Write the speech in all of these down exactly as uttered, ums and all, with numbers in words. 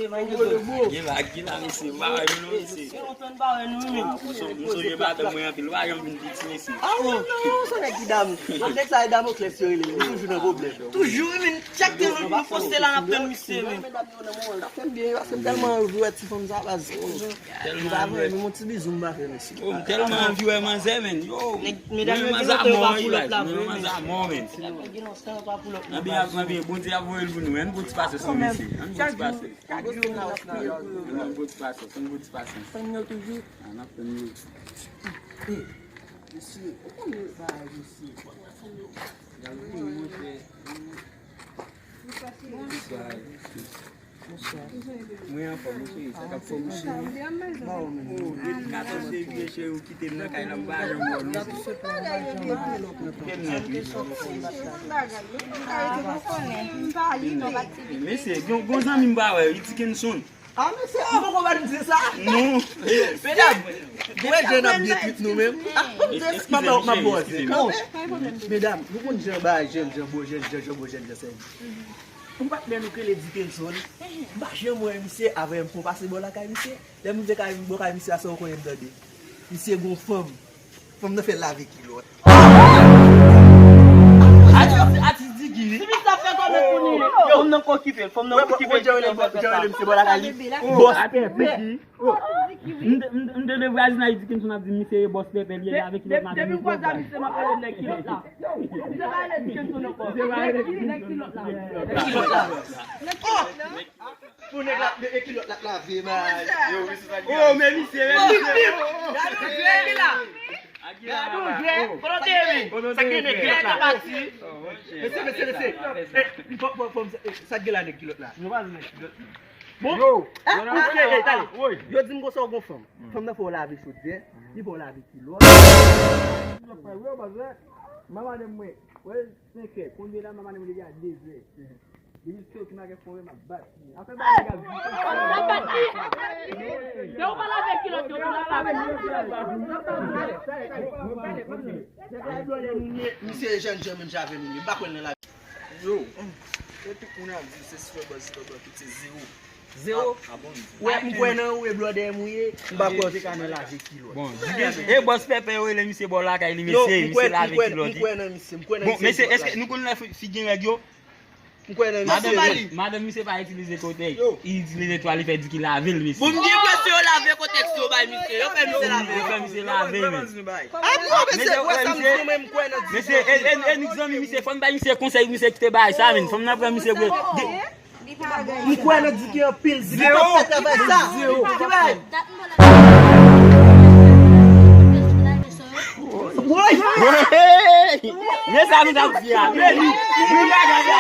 Gila, gila, mesye, m pa wè nou non, mesye. Gen lontan n pa wè nou, men. Ah, m sonje madanm mwen anpil, m pa janm vin piti, mesye. Ah, wi, non, se nèg ki dam. Nèg sa e Damoclès yo rele, li toujou nan pwoblèm. Toujou, wi, men chak tan nou poste la, n ap tann misye, men. Medam yo nan mwen, sa fè m byen, paske m tèlman anvi wè ti fanm sa, baz. Tèlman anvi wè. M pa vle, men yon ti bizou m pa fè, mesye. Oh, m tèlman anvi wè manzè, men. Yo, medam yo gen lontan yo pa pull up la, vre, men. Gen lontan yo pa pull up la, baz. Ann byen, ann byen, Bondye ap voye l pou nou. Ann bon ti pasyans, non, mesye. Ann bon ti pasyans. Chak jou n ap kriye pou yo. Ann bon ti pasyans, ann bon ti pasyans. Tann yo toujou. A, n ap tann yo. Mesye, ou konnen bagay, mesye. Gade, monchè. Bonswa. Mwen anfòm, wi, cheri. Sa k ap fè w, cheri? Oh, depi katòz fevriye, cheri, ou kite m nan kay la, m pa janm wè w, non, cheri. Kite m nèt, wi. Mesye, gen, gen yon zanmi m pa wè, Ricky Kenson. Ah, mesye, ou poko ba nou di sa? Non. Medam, wè jan n ap detwi nou menm. Ah, m ap di, m ap, m ap boze. Non. Medam, nou konn jan bagay jèn, jan bo jèn, jan, jan bo jèn, jan sèvi. Yon patnè nou k rele Dickenson. M pa janm wè misye, avè m fon pase bò lakay misye. Lè m rive kay, bò kay misye a, sa ou konnen m tande. Misye gon fanm. Fanm nan fè l lave kilòt. Atis, atis Diki, wi. Si misye ap fè kòmès pou li, fanm nan k okipe l, fanm nan k okipe l. Wè, wè, wè, jan w rele m, jan w rele misye bò lakay li. Bòs pèpè. Oh, m te, m te, m te de vwazinaj Dickenson ap di misye e bòs pèpè li ye, lave kilòt madanm li. Depi m kwaze a misye, m ap rele nèg kilòt la. Misye pa rele Dickenson ankò. Misye pa rele Dickenson ankò. Nèg kilòt la. Nèg kilòt la. Pou nèg la, e kilòt la k lave, man. Yo, misye sa. Oh, men misye, men misye. Gade jwè li la. Gade jwè. Kote w te ye? Sa gen nèg kilòt la. Mesye, mesye, mesye. Eh, fò, fò, fò, sa gen la nèg kilòt la. Nou pa nèg kilòt. Bon. Yo, eh, yo, eh, tande. Yo di m konsa w gon fanm. Fanm nan fè w lave chodyè, li fè w lave kilòt. Kilòt pa vre, pa vre. Manman de mwen, wè, senkè, kounye la manman de mwen deja dezè. Depi soti m a gen fon, m ap bat. Apre ba nèg ap di. Yo pa lave kilòt, yo pa lave kilòt. Misye jèn jan menm jan avè m, m pa kwè l nan lavi. Yo, yo tout moun ap di se Super Boss, Super Boss, tout se zewo. Zewo? Wè, m kwè nan ou, e blòdè m ou ye, m pa kwè w te ka nan lave kilòt. Bon, e bòs pèpè yo rele misye bò lakay li, mesye, misye lave kilòt. M kwè nan misye, m kwè nan misye. Bon, mesye, èske nou konn lè fi, fi gen règ yo? M kwè nan misye. Madanm, madanm misye pa itilize kotèks. Li itilize twal, li fè di ki lave l, mesye. Bon, m gen enpresyon yo lave kotèks yo bay misye. Yo fè misye lave. Yo fè misye lave, men. Ah, non, mesye, wè sa m di, mwen, m kwè nan di. Mesye, e, e, e, nou zanmi misye, fò n bay misye konsèy, misye kite bagay sa, men. Fò n nan pran misye vre. M kwè nan di ki anpil, di ki pa fè travay sa. Ki bay? Woy! Men sa nou t ap di a. Men li, men bagay la.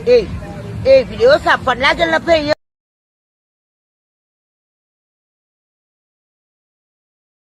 Ey, ey, videyo sa fò n lage l nan peyi an.